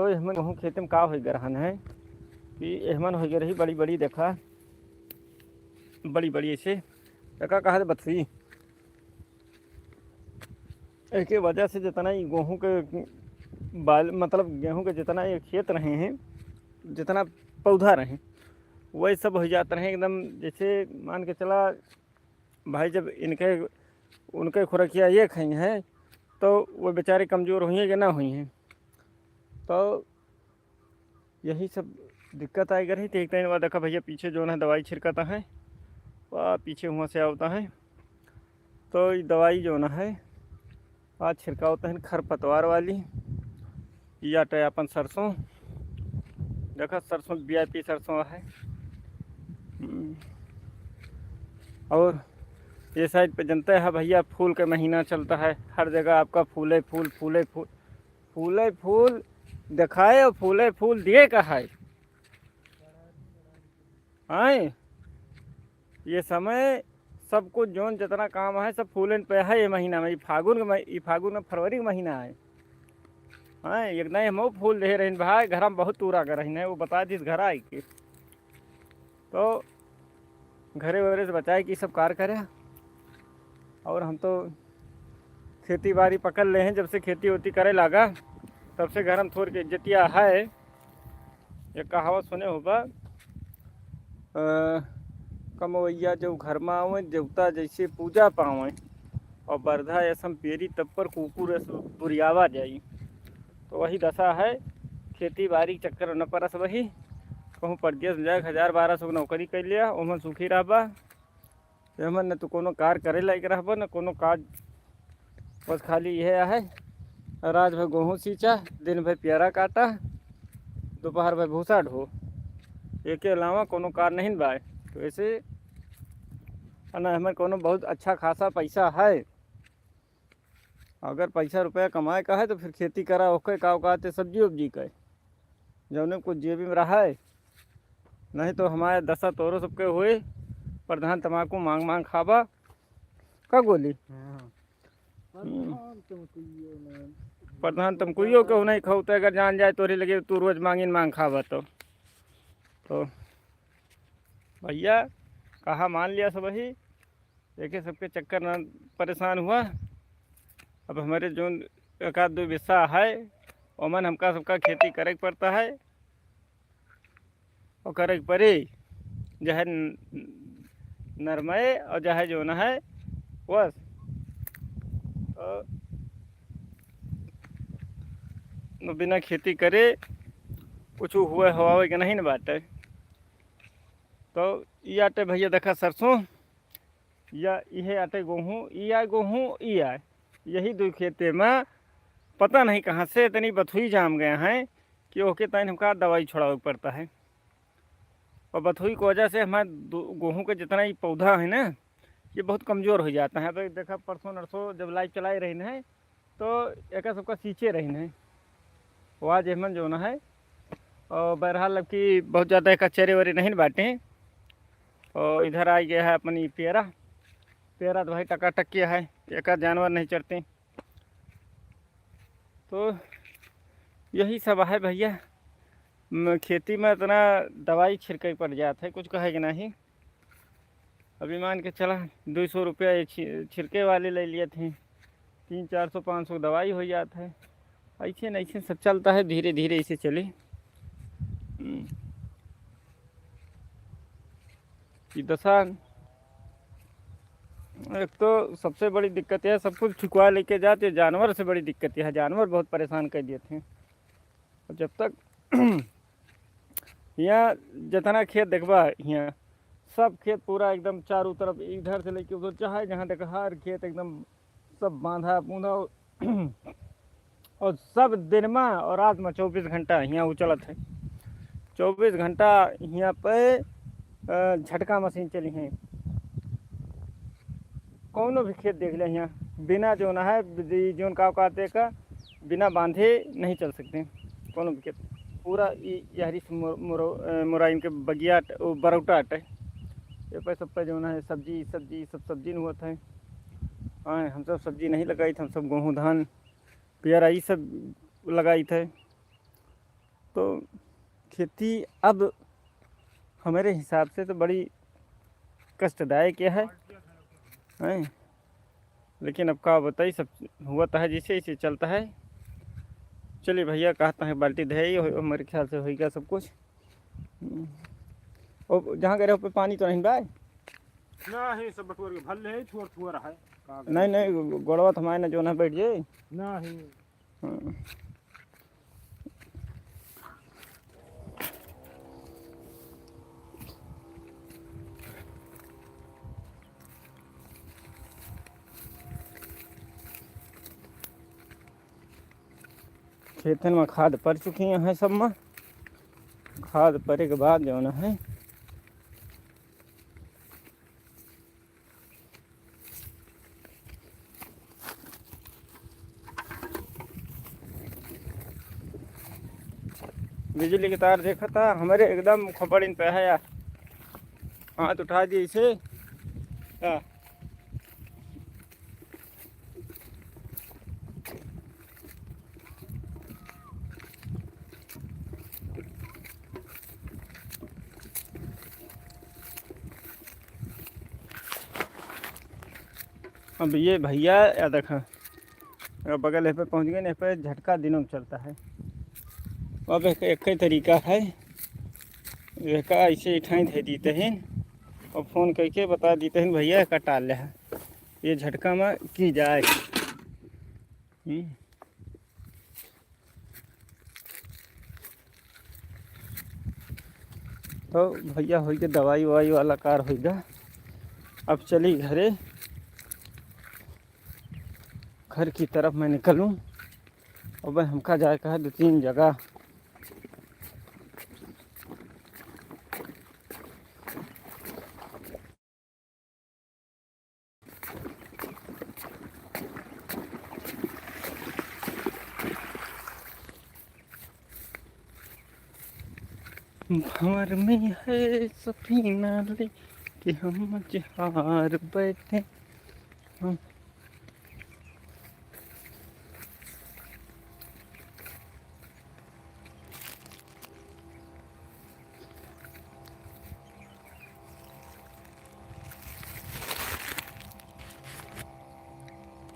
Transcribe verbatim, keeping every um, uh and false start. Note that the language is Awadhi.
तो एहमन गेहूँ खेते में का होइ गरहन है कि एहमन होइ गरही बड़ी बड़ी, देखा, बड़ी बड़ी ऐसे, एका कहा बथुई। एके वजह से जितना ही गेहूँ के बाल, मतलब गेहूँ के जितना ये खेत रहे हैं, जितना पौधा रहे, वही सब हो जात रहे एकदम। जैसे मान के चला भाई, जब इनके, उनके खुरकिया ये खाई हैं, तो वो बेचारे कमजोर हुई हैं कि ना हुई हैं। तो यही सब दिक्कत आए रही। तो एक दिन बाद देखा भैया, पीछे जौन है दवाई छिड़कता है, वह पीछे हुआ से आवता है। तो ये दवाई जौन है, आज छिड़कावत हैं खरपतवार वाली। या तो अपन सरसों, देखा सरसों, वी आई पी सरसों है। हम्म। और ये साइड पे जनते हैं भैया, फूल के महीना चलता है, हर जगह आपका फूले फूल, फूले फूल, फूले फूल, दिखाए और फूले फूल दिए का है। आए, ये समय सब कुछ जौन जितना काम है, सब फूलन पे है ये महीना में। ये फागुन के मही-, ये फागुन में, फरवरी के महीना है। हाँ, एक नहीं हम फूल दे रहे भाई, घर में बहुत तूरा कर रही, वो बता दिस घर आई के। तो घरे वरे से बचाए कि सब कार करे। और हम तो खेती बाड़ी पकड़ ले हैं, जब से खेती वेती करे लागा, तब से घर में थोड़ के इज्जतिया है। एक कहावत सुने होबा, अ, "कमवैया जो घर में आवे, देवता जैसे पूजा पावे, और बरधा ऐसम पेरी तब पर कुकुर ऐस बुरियावा जाई।" तो वही दशा है, खेती बाड़ी के चक्कर में न परस वही, कहूँ परदेस में जाए, हजार बारह सौ की नौकरी कर लिया, ओमन सुखी रहबा। एमन न तो कोनो कार करे लायक रहबो, न कोनो काज। बस खाली यह है, रात भर गेहूँ सींचा, दिन भर प्यारा काटा, दोपहर भर भूसा ढो, एके अलावा कोनो कार नहीं बाय। तो ऐसे ना हमें कोनो बहुत अच्छा खासा पैसा है। अगर पैसा रुपया कमाए का है तो फिर खेती करा, ओके का कहते सब्जी उब्जी का, जौने कुछ जेबी में रहा है। नहीं तो हमारे दशा तोरो सबके होए, प्रधान तमाकू मांग मांग खाबा। का गोली? हाँ। हम्म। प्रधान तमकुइयो ने। प्रधान तमकुइयो के नहीं खाऊ, तो अगर जान जाए तोरे लगे, तू रोज मांगिन मांग खाबा तो। तो भैया, कहा मान लिया सब ही, देखे सबके चक्कर ना परेशान हुआ। अब हमारे जौन एक आध दो बिस्सा है, ओमन हमका सबका खेती करे के पड़ता है, और करे के पड़ी, चाहे न-, नरमय और चाहे जौन है वस। तो बिना खेती करे कुछ हुए हवावे के नहीं न बाटे। तो ई आटे भैया, देखा सरसों, या इहे आटे गोहूँ, ई आए गोहूँ, ई आए, यही दो खेते में पता नहीं कहाँ से इतनी बथुई जाम गए हैं कि ओके तैन हमका दवाई छोड़ावे के पड़ता है। और बथुई की वजह से हमारे दो-, गोहूँ के जितना ही पौधा है ना, ये बहुत कमजोर हो जाता है। तो देखा, परसों नरसों जब लाइव चलाए रही है, तो एका सबका सींचे रही है। वो आज एमन जौन है, और बहरहाल अब की बहुत ज़्यादा एका चरे वरे नहीं बाटे। और इधर आ गया है अपनी पेरा, पेरा तो भाई टकाटक के है, एका जानवर नहीं चरते। तो यही सब है भैया, म-, खेती में इतना दवाई छिड़के पड़ जात है, कुछ कहे के नहीं। अभी मान के चला, दो सौ रुपया ये छि-, छिड़के वाले ले लिए थे, तीन चार सौ, पाँच सौ दवाई हो जात है। ऐसे न ऐसे सब चलता है, धीरे धीरे ऐसे चले। हम्म। ये दशा, एक तो सबसे बड़ी दिक्कत है, सब कुछ ठुकवा लेके जाते, जानवर से बड़ी दिक्कत है, जानवर बहुत परेशान कर देते हैं। और जब तक यहाँ जितना खेत देखबा, यहाँ सब खेत पूरा एकदम चारों तरफ, इधर से लेके उधर, चाहे जहाँ देखा, हर खेत एकदम सब बांधा बूंधा। और सब दिन में और रात में चौबीस घंटा यहाँ उचलत है। चौबीस घंटा यहाँ पे, अ, झटका मशीन चली है। कौनो भी खेत देख ले, यहाँ बिना जौन है, बिजली जौन का कहते का, बिना बांधे नहीं चल सकते कौनो भी खेत। पूरा ई यारी से मुर-, मुरो-, अ, मुराइन के बगिया अट-, वो बरौटा अटे। ये पे सब पे जौन है सब्जी, सब्जी, सब सब्जी न होत है। हाँ, हम सब सब्जी नहीं लगाई थे, हम सब गोहूँ, धान, पियरा, ई सब लगाई थे। तो खेती अब हमारे हिसाब से तो बड़ी कष्टदायक है, हैं? लेकिन अब का बताई, सब हुआ तो है, जैसे जैसे चलता है। चलिए भैया, कहता है बाल्टी धई, हो-, हमारे ख्याल से होइगा सब कुछ। हम्म। और जहाँ गए रहो पे पानी तो नहीं बा? नहीं, सब बटुअर के भर ले, थुअर थुअर है। का नहीं, नहीं, गोड़वा थमाए ना, जो ना बैठ जाए। नहीं। हाँ। खेतन में खाद पड़ चुकी हैं सब में। खाद पड़े के बाद जौन है, बिजली के तार देखा था हमारे, एकदम खोपड़िन पे है यार, हाथ उठा दिए इसे। हाँ। अब ये भैया, या देखा, अगर बगल यहाँ पे पहुँच गए ना, यहाँ पे झटका दिनों में चलता है। अब एक, एक ही तरीका है, एक ऐसे ही ठाई दे देते हैं और फोन करके बता देते हैं, "भैया, एका टाल ले है, ये झटका में की जाए।" हम्म। तो भैया होई के दवाई ववाई वाला कार होई गा। अब चली घरे, घर की तरफ मैं निकलूँ। अब हमका जाए का है दो तीन जगह। भंवर में है सफीना लेके हम मझधार बैठे, हम